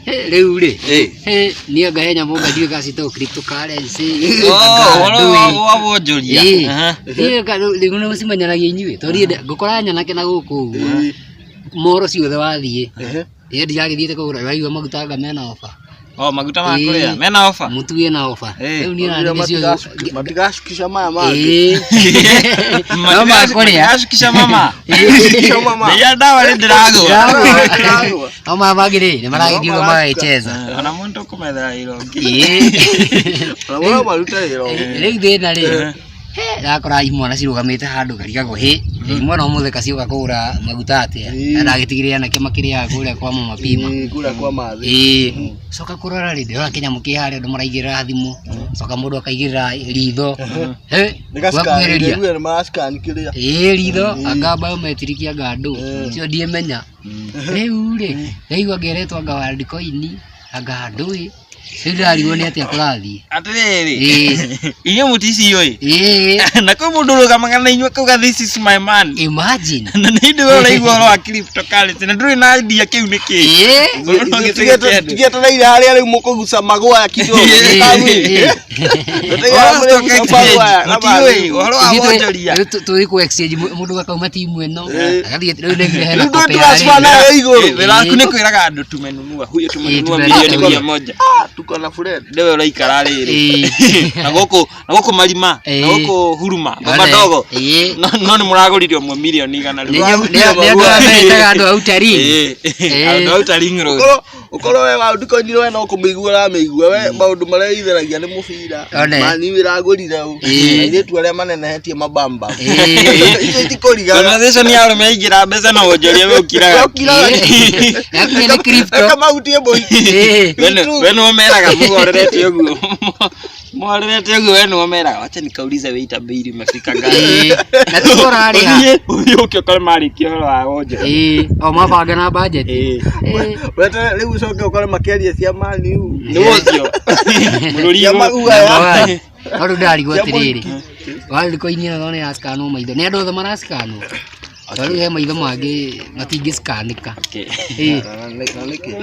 Rĩu rĩ, Eh. niĩ anga he nyamũ nga ndiũĩ kana ciĩtagwo cryptocurrency. Oh, Anga ũhoro ndũĩ. wa wonjoria. Ĩĩ. Aha. Ĩĩ, rĩu nĩ mũcimenyanagia inyuĩ tondũ niĩ ngũkora nyanake na gũkũ ũguo moro ciothe wathiĩ. Ĩĩ, ndiragĩthiĩte kũgũra, waigua maguta anga mena ofa. Oh, maguta ma Ĩĩ. kũrĩa mena ofa. Mũtu wĩna ofa. Ĩĩ. Rĩu niĩ nani nĩcio. Matigacukisha maya mangĩ. Ĩĩ. No makũrĩa. Matigacukisha mama. Cukisha mama. Bei ya ndawa nĩ ndĩragũa. Ndĩragũa. No maya mangĩ rĩ, nĩ maragĩthiĩ ũguo magagĩcheza. Ona mũndũ kũmethera wĩra ũngĩ. Ĩĩ. Ona mũno maruta wĩra ũngĩ. Rĩu thĩna rĩ, ndakora imwana cirũgamĩte handũ ngarigagwo hĩ, imwana ũmũthĩ kacioka kũgũra maguta atĩa? Ĩĩ. Na ndagĩtigire anake makĩrĩaga kũrĩa kwa mama pima. Ĩĩ, kũrĩa kwa mathĩ. Ĩĩ. Coka kũrora rĩ, ndĩrona kĩnyamũ kĩ harĩa andũ maraigĩrĩra thimũ, coka mũndũ akaigĩrĩra ritho. Hĩ, gwakuhĩrĩria. Nĩgacikani rĩu maracikani kĩrĩa. Ĩĩ, ritho, anga biometric anga ndũ, cio ndiĩmenya. Rĩu rĩ, ndaigua ngeretwo anga Worldcoin, anga ndũĩ, rĩu ndĩrarigwo nĩ atĩa kũrathiĩ. Atĩrĩrĩ. Ĩĩ. Inyuĩ mũticiũĩ. Ĩĩ. Na kwĩ mũndũ ũrũgamaga na inyuĩ akauga this is my man. Imagine. Na nĩ hĩndĩ we ũraigua ũhoro wa cryptocurrency na ndũrĩ na idea kĩu nĩ kĩĩ. Ĩĩ. Ũrona ũgĩtĩkia andũ. Tũgĩetereire harĩa rĩu mũkũguca magwaya kidogo. Ĩĩ. Ĩĩ. Ũhoro wa stock exchange, mũtiũĩ ũhoro wa Ithuĩ wonjoria. rĩu tũthiĩ kũ exchange mũndũ akauma timu ĩno agathiĩ rĩu nĩngire hena Rĩu copy ya transfer rĩrĩ. nayo igũrũ. Wĩra waku nĩ kwĩraga andũ tumenunua, huyo tumenunua tumenunua. milioni 100. Tuko na friend. Nĩwe ũraikara rĩrĩ. Ĩĩ. Na gũkũ marima, na Ĩĩ. gũkũ huruma, One. madogo. Ĩĩ. No nĩ mũragũrire ũmwe milioni 100 Nĩ rĩu. nĩ andũ arĩa metaga andũ a utalii. Ĩĩ. Ĩĩ. Andũ a utalii road. Ũkorwo ũkorwo we waũndikoinire we no kũmĩigua ũramĩigua we maũndũ marĩa itheragia nĩ mũbira. One. Mani ĩragũrire ũ. Ĩĩ. Airĩtu arĩa manenehetie mabamba. Ĩĩ. Icio itikũrigaga. Conversation ya arũme aingĩra mbeca na wonjoria we ũkiraga. Ũkiraga. Ĩĩ. Yakinya nĩ crypto. Reke mahutie mũhiki. Ĩĩ. We nĩwe ũmeraga mũhorerete ũguo. Mũhorerete ũguo we nĩwe ũmeraga. Wacha nikaulize waiter bei imefika ngapi. Ĩĩ. Na ti ũrarĩha. Ũthiĩ ũke ũkore marĩkia ũhoro wa wonjoria. Ĩĩ. O mabanga na budget. Ĩĩ. Ĩĩ. Weterere rĩu ũcoke ũkore makĩaria cia Man U. Nĩ ũcio. Mũrũri Cia igũrũ. maguoya. No rĩu ndarigwo Cia atĩrĩrĩ, Worldcoin ĩno nĩ yascanwo maitho, nĩ andũ othe marascanwo? Tondũ rĩu he maitho mangĩ matingĩscanĩka. Okay. Ĩĩ. Na nĩkĩ?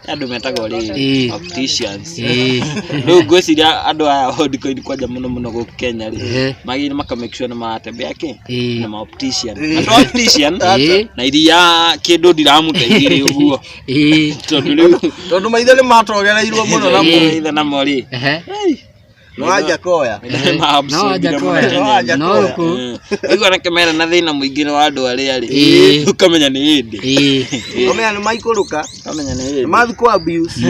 Andũ metagwo rĩrĩ Ĩĩ. opticians. Ĩĩ. Rĩu ngwĩciria andũ aya Worldcoin kwanja mũno mũno gũkũ Kenya rĩ, Ĩĩ. magĩrĩire maka make sure nĩ maratembea kĩ Ĩĩ. na ma optician. Na to optician Ĩĩ. na iria kĩndũ ndiramũteithire ũguo Ĩĩ. tondũ rĩu Tondũ maitho nĩ matogereirwo mũno namo. maitho namo rĩ Ehe. No Wajakoya. maitho nĩ ma-absorbire No mũno Wajakoya. Kenya. No Wajakoya. No rũkũ. Rĩu anake mena na thĩna mũingĩ nĩ wa andũ arĩa rĩ Ĩĩ. ũkamenya nĩ hĩndĩ Ĩĩ. Ũkamenya nĩ maikũrũka. ũkamenya nĩ Nĩ hĩndĩ mathiĩ kũ abuse.